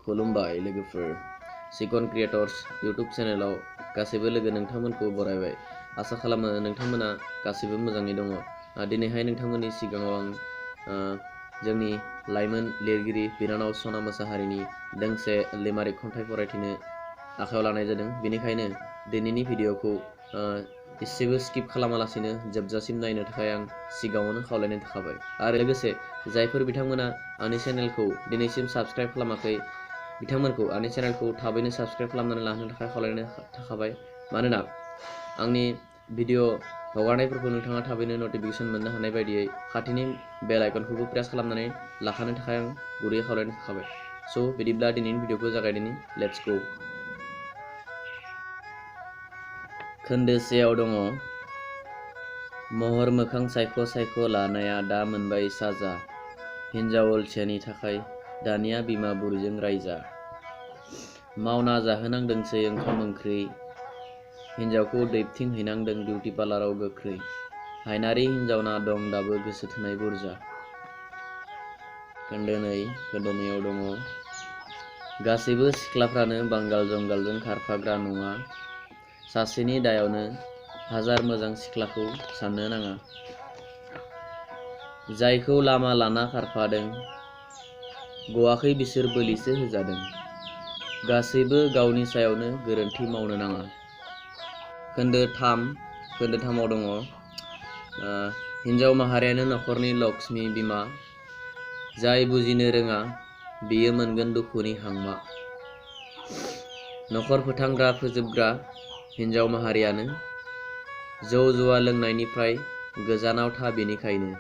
खुलुमबाय लोगोफोर सिकन creators YouTube चेनेलाव गासैबो लोगो नोंथांमोनखौ बरायबाय आसा खालामो नोंथांमोना गासैबो मोजाङै दङ दिनैहाय नोंथांमोननि सिगाङाव आं जोंनि लाइमोन लिरगिरि बिनानाव सना मोसाहारिनि दोंसे लिमारिक खन्थाइ फरायथिनो आखायाव लानाय जादों बेनिखायनो दिनैनि भिडिअखौ एसेबो स्किप खालामालासिनो जोबजासिम नायनो थाखाय आं सिगाङावनो खावलायनाय थाखाबाय आरो लोगोसे जायफोर बिथांमोना आंनि चेनेलखौ दिनैसिम साबस्क्राइब खालामाखै बिथांमोनखौ आंनि चेनेलखौ थाबैनो साबस्क्राइब खालामनानै लानो थाखाय खावलायनाय थाखाबाय मानोना आंनि भिडिअ हगारनायफोरखौ नोंथाङा थाबैनो नटिफिकेसन मोननो हानाय बायदियै खाथिनि बेल आइकनखौबो प्रेस खालामनानै लाखानो थाखाय आं गुरैयै खावलायनाय थाखाबाय स' बिदिब्ला दिनैनि भिडिअखौ जागायदिनि लेट्स गो खोन्दोसेयाव दङ महर मोखां सायख' सायख' लानाया दा मोनबाय साजा हिन्जाव अलसियानि थाखाय दानिया बिमा बुरैजों रायजा मावना जाहोनांदोंसै ओंखाम ओंख्रि हिन्जावखौ दैबथिंहैनांदों बिउटि पार्लाराव गोख्रै हायनारि हिन्जावना दं दाबो गोसो थोनाय बुरजा खोन्दोनैयाव दङ गासैबो सिख्लाफ्रानो बांगाल जंगालजों खारफाग्रा नङा सासेनि दायावनो हाजार मोजां सिख्लाखौ साननो नाङा जायखौ लामा लाना खारफादों गवाखै बिसोर बोलिसो होजादों गासैबो गावनि सायावनो गोरोन्थि मावनो नाङा खोन्दोथामाव दङ हिन्जाव माहारियानो नखरनि लक्ष्मी बिमा जाय बुजिनो रोङा बियो मोनगोन दुखुनि हांमा नखर फोथांग्रा फोजोबग्रा हिन्जाव माहारियानो जौ जुवा लोंनायनिफ्राय गोजानाव था बेनिखायनो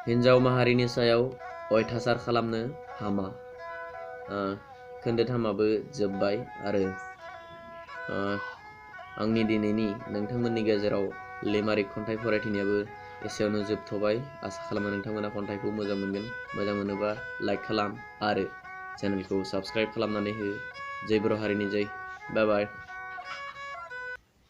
हिन्जाव माहारिनि सायाव अयथासार खालामनो हामा खोन्दोथामाबो जोब्बाय आरो आंनि दिनैनि नोंथांमोननि गेजेराव लिमारिक खन्थाइ फरायथिनायाबो एसेयावनो जोबथ'बाय आसा खालामो नोंथांमोना खन्थाइखौ मोजां मोनगोन मोजां मोनोबा लाइक खालाम आरो चेनेलखौ साबस्क्राइब खालामनानै हो जय बर' हारिनि जय बाय बाय।